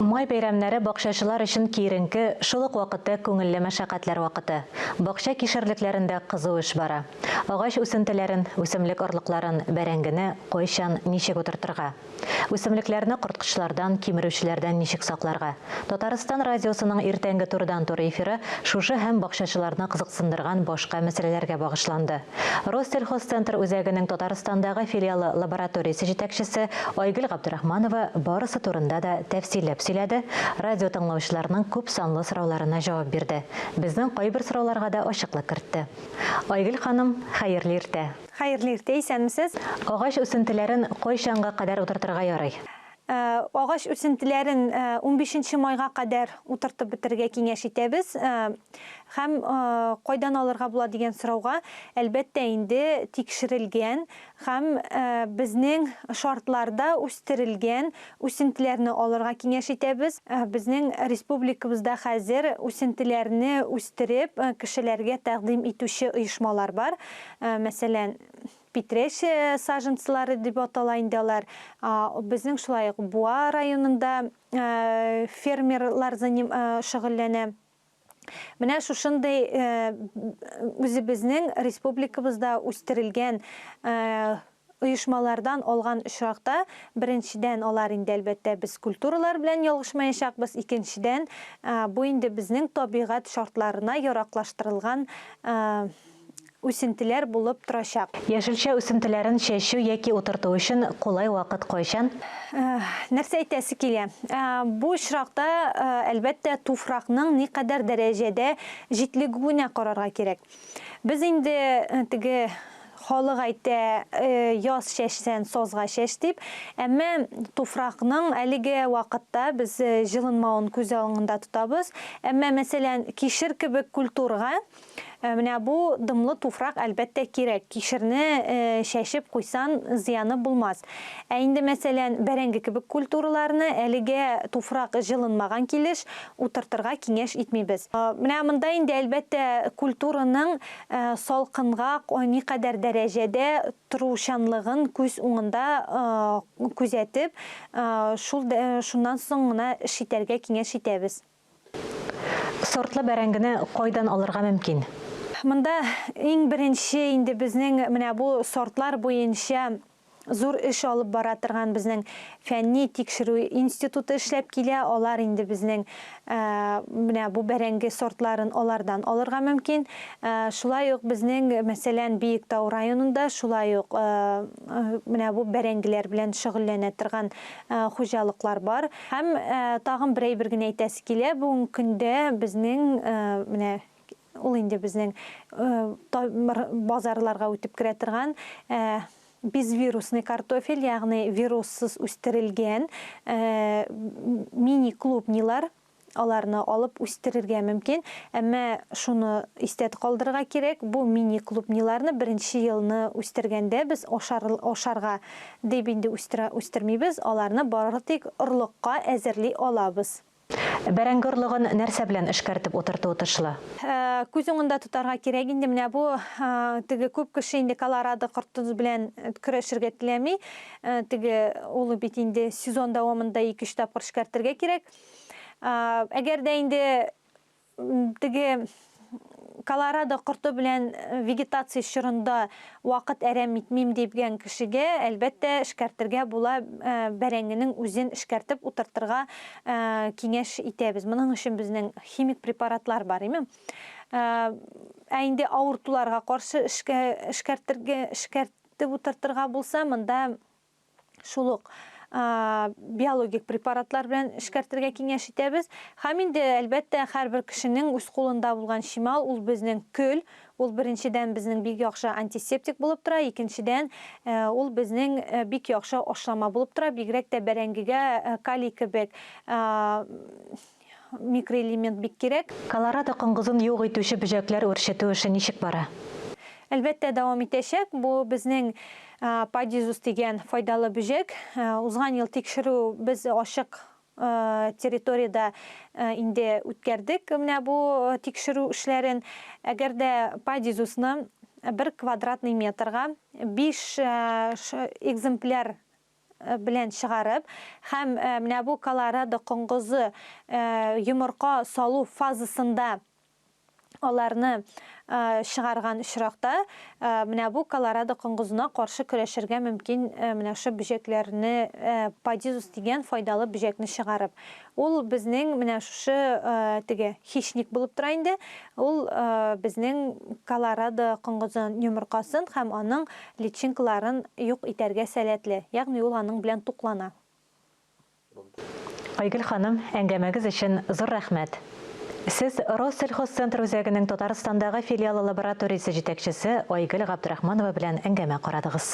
Май бәйрәмнәре бакчачылар өчен киеренке, шул ук вакытта күңелле мәшәкатьләр вакыты. Бакча кишәрлекләрендә кызу эш бара. Агач үсентеләрен, үсемлек орлыкларын, бәрәңгене кайчан, ничек утыртырга? Үсемлекләрне корткычлардан, кимерүчеләрдән ничек сакларга? Татарстан радиосының иртәнге турыдан-туры эфиры шушы һәм бакчачыларны кызыксындырган башка мәсьәләләргә багышланды. Россельхозцентр үзәгенең Татарстандагы филиалы лабораториясе җитәкчесе Айгөл Габдрахманова барысы турында да тәфсилләп сөйләде, радио тыңлаучыларның күп санлы сорауларына җавап бирде, безнең кайбер сорауларга да ачыклык кертте. Айгөл ханым, хәерле иртә! Хәерле иртә, исәнмесез! Агач үсентеләрен кайчанга кадәр утыртырга ярый? Агач үсентеләрен унбишенче майга кадәр утыртып бетерергә киңәш итәбез. Һәм кайдан алырга була дигән сорауга, әлбәттә инде, тикшерелгән һәм безнең шартларда үстерелгән үсентеләрне алырга киңәш итәбез. Безнең республикабызда хәзер үсентеләрне үстереп, кешеләргә тәкъдим итүче оешмалар бар. Мәсәлән, Питрәч саженцылары дип атала инде алар. Безнең шулай ук Буа районында фермерлар шөгыльләнә. Менә шушындый үзебезнең республикабызда үстерелгән оешмалардан алган очракта, беренчедән, алар инде, әлбәттә, без культуралар белән ялгышмаячакбыз, икенчедән, бу инде безнең табигать шартларына яраклаштырылган үсентеләр булып торачак. Яшелчә үсентеләрен чәчү яки утырту өчен кулай вакыт кайчан? Нәрсә әйтәсе килә? Бу очракта, әлбәттә, туфракның никадәр дәрәҗәдә җитлегүенә карарга кирәк. Без инде теге халык әйтә, яз чәчсән, сазга чәч дип. Әмма туфракның әлеге вакытта без җылынмавын күз алыңында тотабыз. Әмма, мәсәлән, кишер кебек культурага Менә бу дымлы туфрак, әлбәттә, кирәк. Кишерне чәчеп куйсан, зыяны булмас. Ә инде, мәсәлән, бәрәңге кебек культураларны әлегә туфрак җылынмаган килеш утыртырга киңәш итмибез. Менә монда инде, әлбәттә, культураның салкынга никадәр дәрәҗәдә торучанлыгын күз уңында күзәтеп, шул шуннан соң гына эш итәргә киңәш итәбез. Сортлы бәрәңгене кайдан алырга мөмкин? Монда иң беренче инде безнең менә бу сортлар буенча зур эш алып бара торган безнең фәнни тикшерү институты эшләп килә. Алар инде безнең менә бу бәрәңге сортларын алардан алырга мөмкин. Шулай ук безнең, мәсәлән, Биектау районында шулай ук менә бу бәрәңгеләр белән шөгыльләнә торган хуҗалыклар бар. Һәм тагын бер әйбер генә әйтәсе килә, бүгенге көндә безнең менә ул инде безнең базарларга үтеп керә торган безвирусный картофель, ягъни вируссыз үстерелгән мини-клубнилар Аларны алып үстерергә мөмкин, әмма шуны истә калдырырга кирәк, бу мини-клубниларны беренче елны үстергәндә без ашар, ашарга дип инде үстерә, үстермибез, аларны бары тик орлыкка әзерли алабыз. Бәрәңге орлыгын нәрсә белән эшкәртеп утырту отышлы? Күз уңында тотарга кирәк инде, менә бу теге күп кеше инде колорадо корты белән көрәшергә теләми, теге ул бит инде сезон дәвамында ике-өч тапкыр эшкәртергә кирәк. Әгәр дә инде теге колорадо корты белән вегетация чорында вакыт әрәм итмим дигән кешегә, әлбәттә, эшкәртергә була, бәрәңгенең үзен эшкәртеп утыртырга киңәш итәбез. Моның өчен безнең химик препаратлар бар, име? Ә инде авыртуларга каршы эшкәртергә, эшкәртеп утыртырга булса, монда шул ук биологик препаратлар белән эшкәртергә киңәш итәбез. Һәм инде, әлбәттә, һәрбер кешенең үз кулында булган чимал, ул безнең көл, ул беренчедән безнең бик яхшы антисептик булып тора, икенчедән, ул безнең бик яхшы ашлама булып тора, бигрәк тә бәрәңгегә калий кебек Микроэлемент бик кирәк. Колорадо коңгызын юк итүче бөҗәкләр үрчетү эше ничек бара? Әлбәттә, дәвам итәчәк. Бу безнең падизус дигән файдалы бөҗәк. Узган ел тикшерү без ачык территориядә инде үткәрдек менә бу тикшерү эшләрен. Әгәр дә падизусны бер квадратный метрга 5 экземпляр белән чыгарып һәм менә бу колорадо коңгызы йомырка салу фазасында аларны чыгарган очракта, менә бу колорадо коңгызына каршы көрәшергә мөмкин менә шушы бөҗәкләрне, падизус дигән файдалы бөҗәкне чыгарып. Ул безнең менә шушы теге хищник булып тора инде. Ул безнең колорадо коңгызын йомыркасын һәм аның личинкаларын юк итәргә сәләтле, ягъни ул аның белән туклана. Айгөл ханым, әңгәмәгез өчен зур рәхмәт. Сез Россельхозцентр үзәгенең Татарстандагы филиалы лабораториясе җитәкчесе Айгөл Габдрахманова белән әңгәмә карадыгыз.